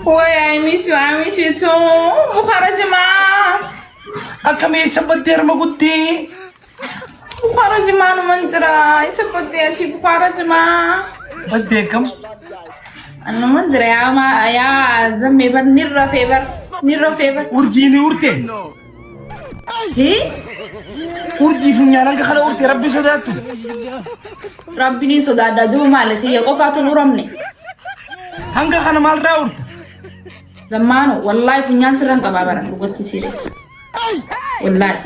Way, I miss you, I miss you too. Bukhara jimaa. Akkam eessa baddee harma guttee? Bukhara jimaa numan jira. Isa baddee ati Bukhara jimaa. Baddee akkam? Anuman jira yaa ma yaa zammee bar ni rafee bar ni rafee bar. Urjii ni urte. Hee? Urjii funyaan hanga kana urte rabbi sodaattu. Rabbiin hin sodaadha duuba maali kiyya qofaatu hin uramne. Hanga kana maalirraa urta? Zammaano wallaahi funyaan sirran qabaa bara dhugatti sirees. Wallaahi.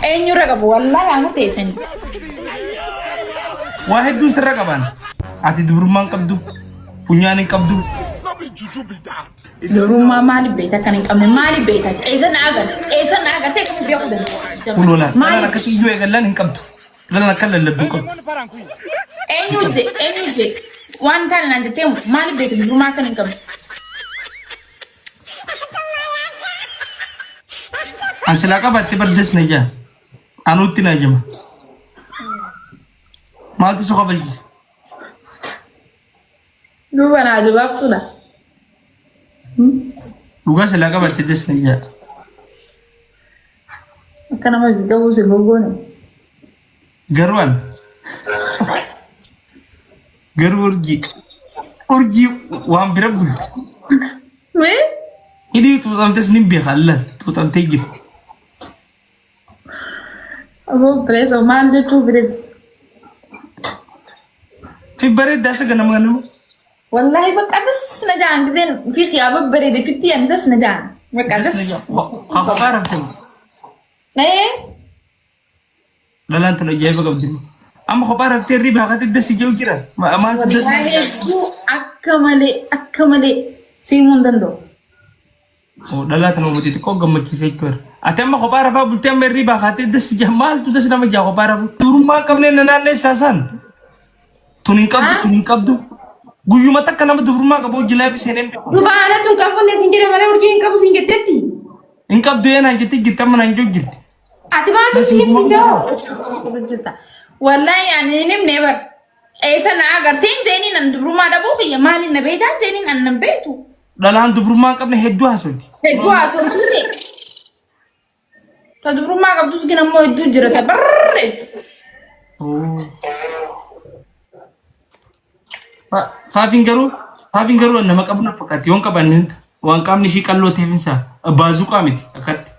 Eenyurra qabu wallaahi haa murteessanii. Waa hedduun sirra qaban. Ati dubrummaa hin qabdu. Funyaan hin qabdu. Dubrummaa maaliif beekta kan hin qabne maaliif beekta? Eessa na agarta? Eessa na agartee akkamitti beekuu dandeessa? Kun walaa. Dhalaan Maaliif? akkasii iyyuu eegallaan hin qabdu. Dhalaan akka lallabdu hin qabdu. Eenyu je eenyu je waan taane naan jettee maaliif beekta dubrummaa kan hin qabne? An silaa qabaatte bardees na jaa. Anuutti na jama. Maaltu si kofalchise? Duuba naa jabaabtuudha. Dhugaa silaa qabaatte des na jaa. Akka nama gaggabu si goggoone. Garuu an garuu urjii urjii waan bira bulu. Mee? Hidhii xuuxamtes ni beeka allan xuuxamtee jirti. Aboo preso maal jechuu fedhe? Fi bareeddaa isa ganama ganama. Wallahi bakka das na jaan giseen fi qiyaaba bareede fitti an das na jaan. Bakka das. Haa kophaa raftan. Ee Dhalaan tun ajaa'iba qabdi. Amma kophaa raftee hirriba haati dasi jiru jira. Maaltu dasi? Wallahi hedduu akka malee akka malee siimuu hin danda'u. Oo, Dhalaa tana uummata xiqqoo gammachiisee jechuudha. Ati amma kophaa rafaa bultee amma hirriba haati dasi jira. Maaltu dasi nama jaa kophaa rafuu? Durummaa hin qabne na naanneessaa isaan. Tun hin qabdu tun hin qabdu. Guyyuma takka nama dubrummaa qabu hojii laafi seenee hin beeku. Duba anatu hin qabu sin jedhe malee urjii hin qabu sin jettetti. Hin qabdu ee naan jettee jirti amma naan jiru jirti. Ati maaltu si himsise hoo? Jirta. Wallahi ani hin himne bar. Eessa na agarteen jeeniin an dubrummaa dhabuu kiyya maaliin na beektaa jeeniin an nan beektu. Dhalaan dubrummaa hin qabne hedduu haasofti. Hedduu haasofti. Ta dubrummaa qabdus gin ammoo hedduu jira ta barre. Faafiin garuu faafiin garuu nama qabu na fakkaatti yoon qabanne hin waan qaamni ishii qalloo ta'eef hin ta'a. Baazuqaa miti akkatti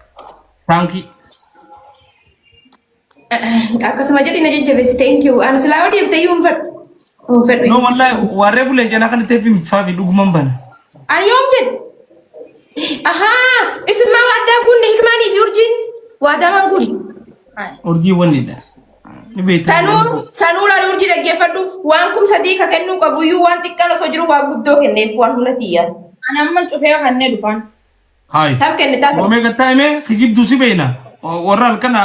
taankii. Akkasuma jedhi na jajjabeessi thank you. Ani silaa yoo deemte iyyuu hin fedhu. Hin fedhu. No wallahi waarree buleen janaa kana ta'eef hin faafi dhuguman bana. Ani yoom jedhe? Ahaa isin maa waadaa guunne hikmaanii fi urjiin waadaa maan guunne? Urjii wannidha. Ni beektaa. Sanuu sanuu laal urjii dhaggeeffadhu waan 3000 ka kennuu qabu iyyuu waan xiqqaan osoo jiru waan guddoo kenneef waan humna tiyyaa. Ani amma cufee kannee dhufaan. Hayi. Tam kenne taaf. Oomee gattaa himee kijibduu si beekna. Warra halkan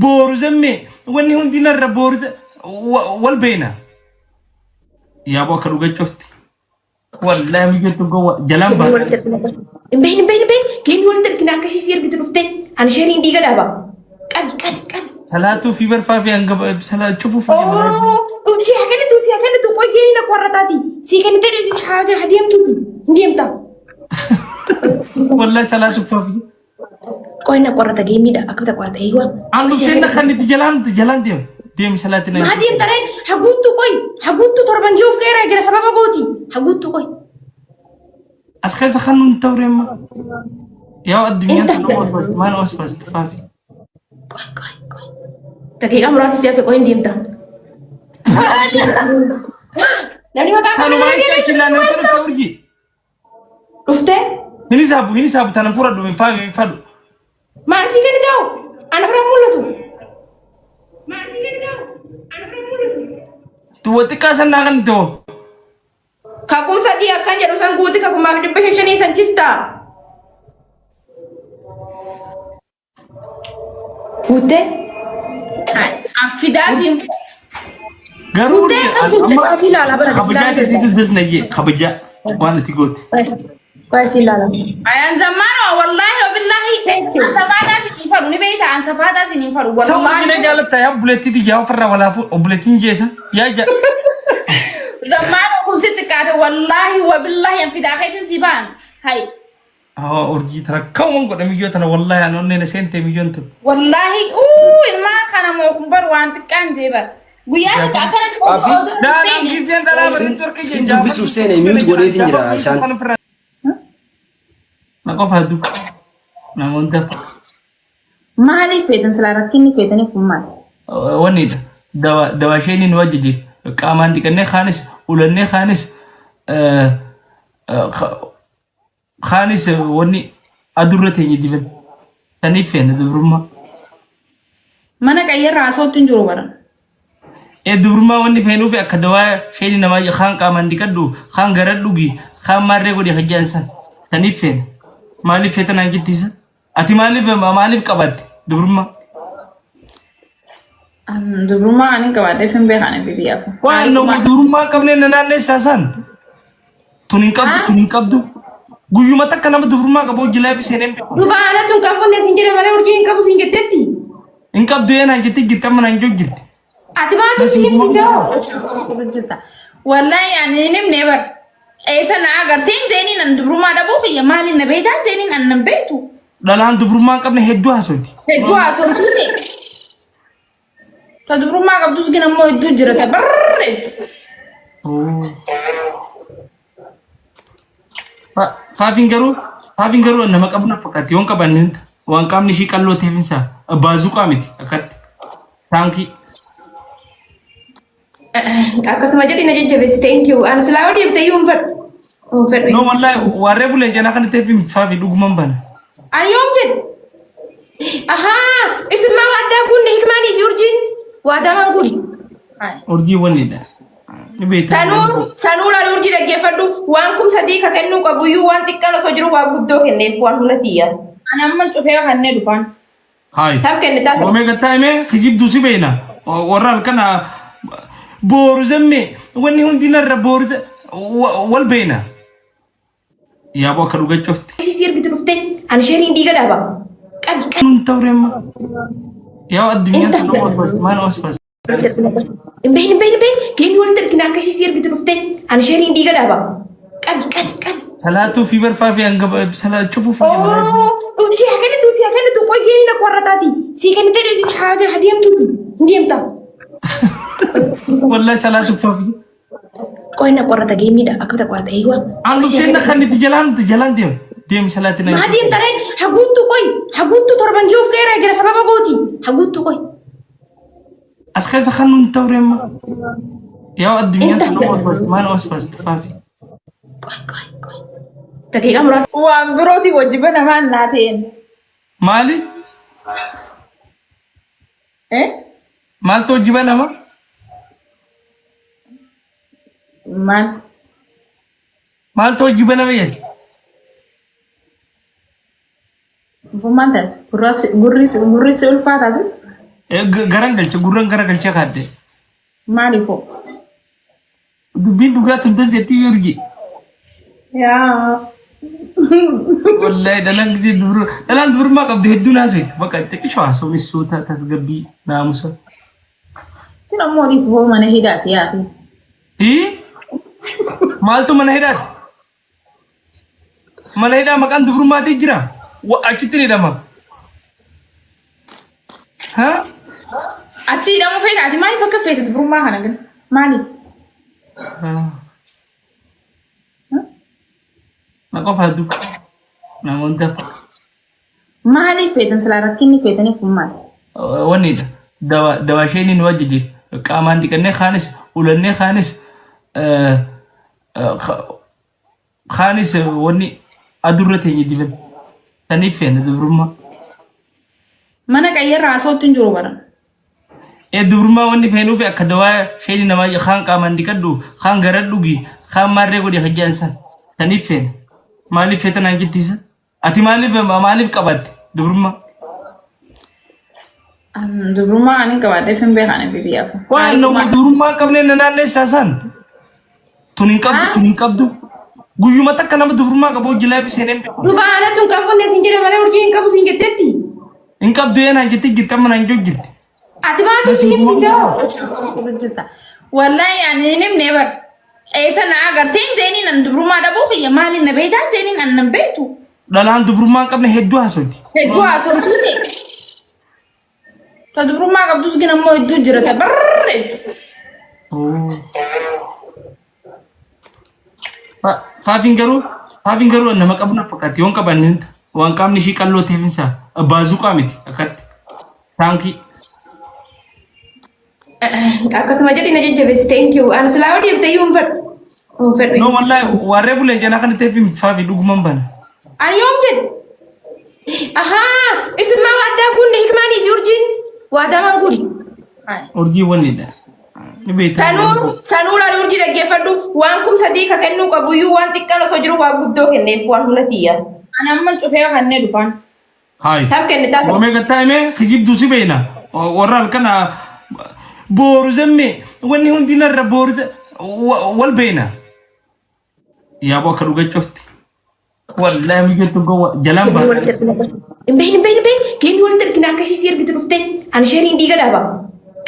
booru zammee wanni hundi narra booru wal beekna. Yaaboo akka dhugachofti. Wallaahi mijattu gowwa jalaan Geemii walitti baata. ergina. Hin beeyin hin beeyin hin beeyin geemii walitti ergina akka ishii si ergitu dhuftee ani sheeriin dhiiga dhaaba. Qabi qabi qabi. Salaatuu fi barfaa fi hanga salaa cufuuf. Oo si haa kennitu si haa kennitu qoy geemii na qorrataati si kennitee haa haa deemtu hin deemta. Wallaahi salaatuu fi. Qoy na qorrata geemiidha akkamitti qorrata eeyyuu. An dhuftee na kan itti jalaan jalaan deemu. Deemi salaatti na. Maa deemta ree haguuttu qoy haguuttu torban gee of qeera jira sababa gooti haguuttu qoy. As keessa kan nuun ta'u reemma. Yaa addunyaan Inta- tun nama waswaasti maal waswaasti faafi. Qoy qoy qoy. Daqiiqaa muraasa si hafe qoy hin deemta. Namni maqaa kana Kanuma mana itti keessa achi naannoo ta'u urjii. Dhuftee Hin hisaabu hin hisaabu tanan fudhadhu hin faafi hin fadhu. maal sii kenni ta'u ana bira mul'atu. Maal sii kenni ta'u ana bira mul'atu. Tuwa xiqqaa sannaa kan ta'u. Kakumsa dhii akkan jedhu san guuti kakumaaf 500 san chistaa. Guuttee? An fidaa siin Garuu Guuttee kan guutte asii ilaalaa bara kabajaa keetiitu das na jee kabajaa waan ati goote. Qoy asii ilaala. Ayaan zammaano wallaahi wabillahi Thank you. an safaataa siin hin fadhu ni beekta an safaataa siin hin fadhu Sababa wallaahi. jina jaalatta yaa obboleettii tiyyaa ofirraa walaafuu obboleettiin jeesa yaa ja Zammaano Kun si xiqqaate wallaahi wabillaahi an fidaa keetiin si ba'an. Hay. Haa urjii tana akkamiin godhe miyyoo tana wallaahi an onneen seente miyyoon tun. Wallaahi uu ilmaa kana moo kun bar waan xiqqaan jee bar. Guyyaa takka akkanatti Afi. oduu hin Daan beekne. giseen dhalaa Sin bareedduu harka sin dubbisuuf seene mute godheetiin jira isaan. Na qofa dubbi. Namoota Maaliif feetan silaa rakkinni feetaniif kun maal? wannidha. Dawa isheen nu ajaje qaamaan dhiqannee kaanis ulannee kaanis kaanis wanni adurra teenye diban. Saniif feena dubrummaa. Mana qayyarraa haasootti hin jiru baran. Ee dubrummaa wanni feenuufi akka dawaa isheen namaa kaan qaamaan dhiqadhu kaan gara dhugi kaan maarree godhi hajjaan san. Saniif feena. Maaliif feeta naan jettisa? Ati maaliif maaliif qabatte dubrummaa? Dubrummaa ani qabaadheef hin beekan biyyaaf. Waan nama dubrummaa hin qabne na naannessaa san. Tun hin qabdu tun hin qabdu. Guyyuma takka nama dubrummaa qabu hojii laafi seenee hin beeku. Duba anatu hin qabne siin jedhe malee urjii hin qabu siin jetteetti. Hin qabdu ee naan jettee jirti amma naan jiru jirti. Ati maaltu si himsise hoo? Wallaahi ani hin himne bar. Eessa na agartee hin jeeniin an dubrummaa dhabuu kiyya maaliin na beektaa hin jeeniin an nan beektu. Dhalaan dubrummaa hin qabne hedduu haasofti. Hedduu haasoftuu ta'e. Ta dubrummaa qabdus gin ammoo hedduu jira ta barree. Faafiin garuu faafiin garuu nama qabu na fakkaatti yoon qabanne hin ta'a. Waan qaamni ishii qalloo ta'eef hin ta'a. Baazuqaa miti akkatti. Taankii. Akkasuma jedhi na jajjabeessi thank you. Ani silaa yoo deemte iyyuu hin fedhu. Hin fedhu. No wallahi warree buleen janaa kana ta'eef faafii dhuguman bana. Ani yoom jedhe? Ahaa isin maa waadaa guunne hikmaanii fi urjiin waadaa maan guunne? Urjii wannidha. Ni beektaa. Sanuun sanuun ani urjii dhaggeeffadhu waan 3000 ka kennuu qabu iyyuu waan xiqqaan osoo jiru waan guddoo kenneef waan humna tiyya. Ani amma cufee kannee dhufaan. Hayi. Tam kenne ta'a. Oomee gattaa himee kijibduu si beekna. Warra halkan booru zammee wanni hundi narra booru wal beekna. Yaaboo akka dhugachofti. Ishii si ergitu dhuftee ani sheeriin dhiiga dhaaba. Qabi qabi. Nun ta'u amma. Yaa addunyaan tun nama osfaasti maal osfaasti. Hin behin hin behin hin behin geemii walitti ergina akka ishii si ergitu dhuftee ani sheeriin dhiiga dhaaba. Qabi qabi qabi. Salaatuu fi barfaa fi hanga salaa cufuu fi Oo si haa kennitu si haa kennitu qoy geemiin akka warra taati si kennitee haa haa deemtu hin deemta. Wallahi salaatuu fi Qoy na qorrata geemiidha akkamitti qorrata eeyyuu. An dhuftee na kan itti jalaan itti jalaan deemu. Deemi salaatti na. Maa deemta ree haguuttu qoy haguuttu torban gee of ga'eera gara sababa gooti haguuttu qoy. As keessa kan nun ta'u reemma. Yaa addunyaan tun nama osfaasti maal osfaasti faafi. Qoy qoy qoy. Daqiiqaa muraasa. Waan birootii wajjiba namaan naa ta'een. Maali? Eh? Maaltu hojii banama? Maal? Maaltu hojii banama jedhe? Maal ta'e? Gurri gurri si ulfaataati? Garan galche gurran gara galchee kaadde. Maaliif hoo? Dubbiin dhugaa tun tas jettii urji. Yaa. Wallahi dhalaan gisee dubru dhalaan dubrummaa qabdi hedduun haasofti. Bakka xiqqishoo haasofni suuta tasgabbii naamusa. Kun ammoo dhiif hoo mana hidhaati yaati. Ii maaltu mana hidhaati? Mana hidhaa maqaan dubrummaatii jira. Achitti ni hidhama. Ha? Achi hidhamuu feetaati maaliif akka feete dubrummaa kana gin? Maaliif? Na qofaa dubbi. Namoota Maaliif feetan silaa rakkinni feetaniif kun maali? Wannidha. Dawa isheen nu ajaje qaamaan dhiqannee kaanis ulannee kaanis kaanis wanni adurra teenye diban. Saniif feena dubrummaa. Mana qayyarraa haasootti hin jiru bara. Ee dubrummaa wanni feenuufi akka dawaa isheen namaa kaan qaamaan dhiqadhu kaan gara dhugi kaan maarree godhi hajjaan san. Saniif feena. Maaliif feeta naan jettisa? Ati maaliif maaliif qabatte dubrummaa? Dubrummaa ani qabaadheef hin beekan biyyaaf. Waan nama dubrummaa hin qabne na naannessaa san. Tun hin qabdu tun hin qabdu. Guyyuma takka nama dubrummaa qabu hojii laafi seenee hin beeku. Duba anatu hin qabne siin jedhe malee urjii hin qabu siin jetteetti. Hin qabdu ee naan jettee jirti amma naan jiru jirti. Ati maaltu si himsise hoo? Wallahi ani hin himne bar. Eessa na agarteen jeeniin an dubrummaa dhabuu kiyya maaliin na beektaa jeeniin an nan beektu. Dhalaan dubrummaa hin qabne hedduu haasofti. Hedduu haasofti ta'e. Ta dubrummaa qabdus gin ammoo hedduu jira ta barree. Faafiin garuu faafiin garuu nama qabu na fakkaatti yoon qabanne hin ta'a. Waan qaamni ishii qalloo ta'eef hin ta'a. Baazuqaa miti akkatti. Taankii. Akkasuma jedhi na jajjabeessi. Thank you. Ani silaa yoo deemte iyyuu hin fedhu. Hin fedhu. No wallahi warree buleen janaa kana ta'eef faafi dhuguman bana. Ani yoom jedhe? Ahaa! Isin maa waadaa guunne hikmaanii fi urjiin? Waadaa maan guunne? Urjii wannidha. Ni beektaa. Sanuun sanuun ani urjii dhaggeeffadhu waan 3000 ka kennuu qabu iyyuu waan xiqqaan osoo jiru waan guddoo kenneef waan humna tiyya. Ani amma cufee kannee dhufaan. Hayi. Tam kenne ta'a. Oomee gattaa himee kijibduu si beekna. Warra halkan booru zammee wanni hundi narra booru wal beekna. Yaaboo akka dhugachofti. Wallaahi mijattu gowwa jalaan Geemii walitti baata. ergina. Hin beeyin hin beeyin hin beeyin. Geemii walitti ergina akka ishii si ergitu dhuftee. Ani sheeriin dhiiga dhaaba.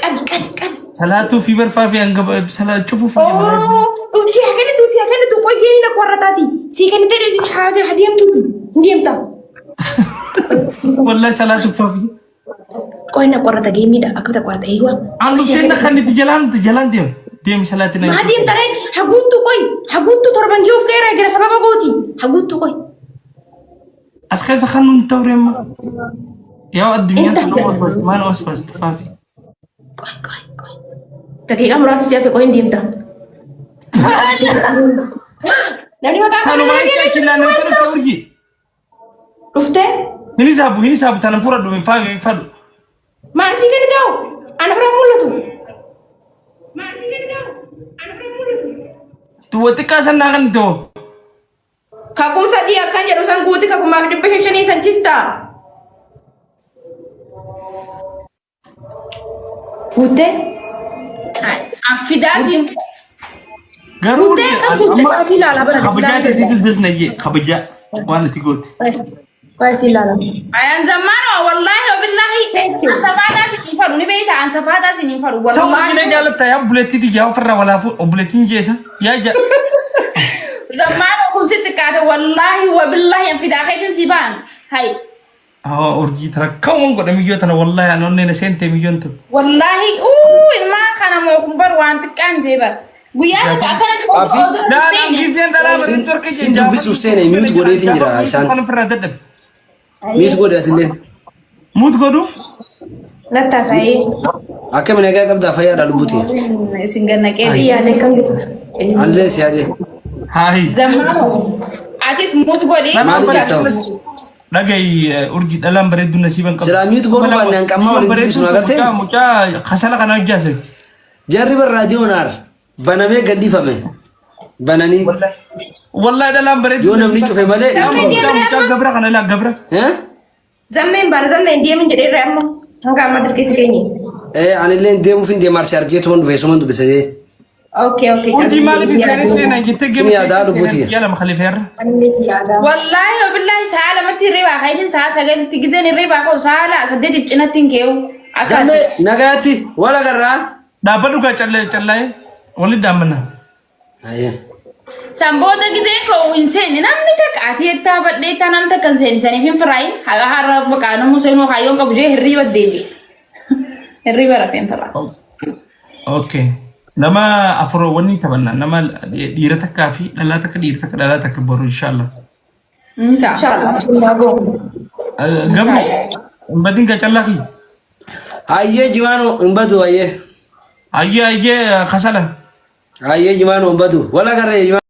Qabi qabi qabi. Salaatuu fi barfaa fi hanga salaa cufuuf. Oo si haa kennitu si haa kennitu qoy geemii na qorrataati. Si kennitee haa deemtu hin deemta. Wallaahi salaatuu fi. Qoy na qorrata geemiidha akkamitti qorrata eeyyuu. An dhuftee na kan itti jalaan itti jalaan deem. Deemi salaatti na. Maa deemta ree haguuttu qoy haguuttu torban giyuuf ga'eera gara sababa gooti haguuttu qoy. As keessa kan nuti ta'u reemma. Yaa addunyaan Inta tun nama waswaasti maal waswaasti faafi. Qoy qoy qoy. Daqiiqaa muraasa si hafe qoy hin deemta. Namni maqaa kana Kanuma itti achi naannoo tana ta'u urjii. Dhuftee? Hin hisaabu hin hisaabu tanan fudhadhu hin faafi hin fadhu. Maal sii kenni ta'u? Ana bira mul'atu. Maal sii kenni ta'u? Ana bira mul'atu. Tuwa xiqqaa san naa kan ta'u. Kakum 3 akkan jedhu san guuti kakumaaf 500 san chistaa. Guuttee? An fidaa siin Garuu Guuttee kan guutte asii ilaalaa bara kabajaa keetiif desna jee kabajaa waan ati goote. Asii ilaalaa. Ayan zammaano wallaahi wabillahi Thank you. an safaataa sin hin fadhu ni beekta an safaataa sin hin fadhu Sababa wallaahi jina jaalatta yaa obboleettii tiyyaa ofirraa walaafuu obboleettiin jeesa yaa ja. Zammaano kun sitti kaate wallaahi wabillahi an fidaa keetiin si ba'an hay Haa urjii tana akkuma godhe miyyoo tana wallaahi an onneen seente miyyoon tun. Wallaahi uu ilmaa kana moo kun bar waan xiqqaan jee bar. Guyyaa tokko akkanatti Afi. osoo hin Laa beekne. giseen dhalaa Sin- bareedduu harka sin dubbisuuf seene mute godheetiin jira isaan. Kan ofirraa dadhabe. Mute godhe atillee. Mute godhu. Nattaasa'ee. Akkami nagaa qabdaa fayyaadha lubbuti. Isin gannaqee Yaadee kam jirtu? Anillee si yaadee. Haayi. Zammaano atis muus godhi. Maali jettaa? Dhagayi urjii dhalaan bareedduu nasiiban qabdu. Silaa mute godhuu baanne hanqammaa waliin dubbisnu agartee? Mucaa mucaa kasala kana hojjaase. Jarri bar raadiyoon haar banamee gadhiifame. Bananii. Wallahi dhalaan bareedduu. Yoo namni cufe malee hin Zameen cufamu. deemee Mucaa gabra kana ilaa gabra. Eh? Zammeen baana zammeen deemin jedheerra amma hanga amma dirqisi keenye. Eh, anillee deemuuf hin deema arsii argeetuman dhufe suman dubbise. Okay okay. Urjii maaliif hin seenee seenaa jettee Sin yaadaa lubbuuti. Guyyaa lama khaliifeerra. Anillee yaadaa. Wallaahi wabillahi sa'a lamatti hirribaa ka'itin sa'a sagalitti gizeen hirribaa ka'u sa'a la saddeetiif cinatti hin kee'u. Akkas. Zammee nagaatti wal agarraa. Dhaabbadhu gaa callee callaa'ee walitti dhaammanna. Ayyee. San booda gizeen ka'u hin seenne namni takka ati jettaa badheettaa namni takka hin seenne saniif hin firaayin har'a maqaa namuu seenuu kaayyoon qabu jee hirriiba deebi'e. Hirriiba rafeen firaa. Okay. Nama afur wanni taphanna nama dhiira takkaa fi dhalaa takka dhiira takka dhalaa takka boru inshallah. Ni ta'a. Inshallah. Inshallah. Gabri hin badin gaa callaa fi. Ayyee jimaanoo hin badu ayyee. Ayyee ayyee kasala. Ayyee jimaanoo hin badu. Wal agarra jimaanoo.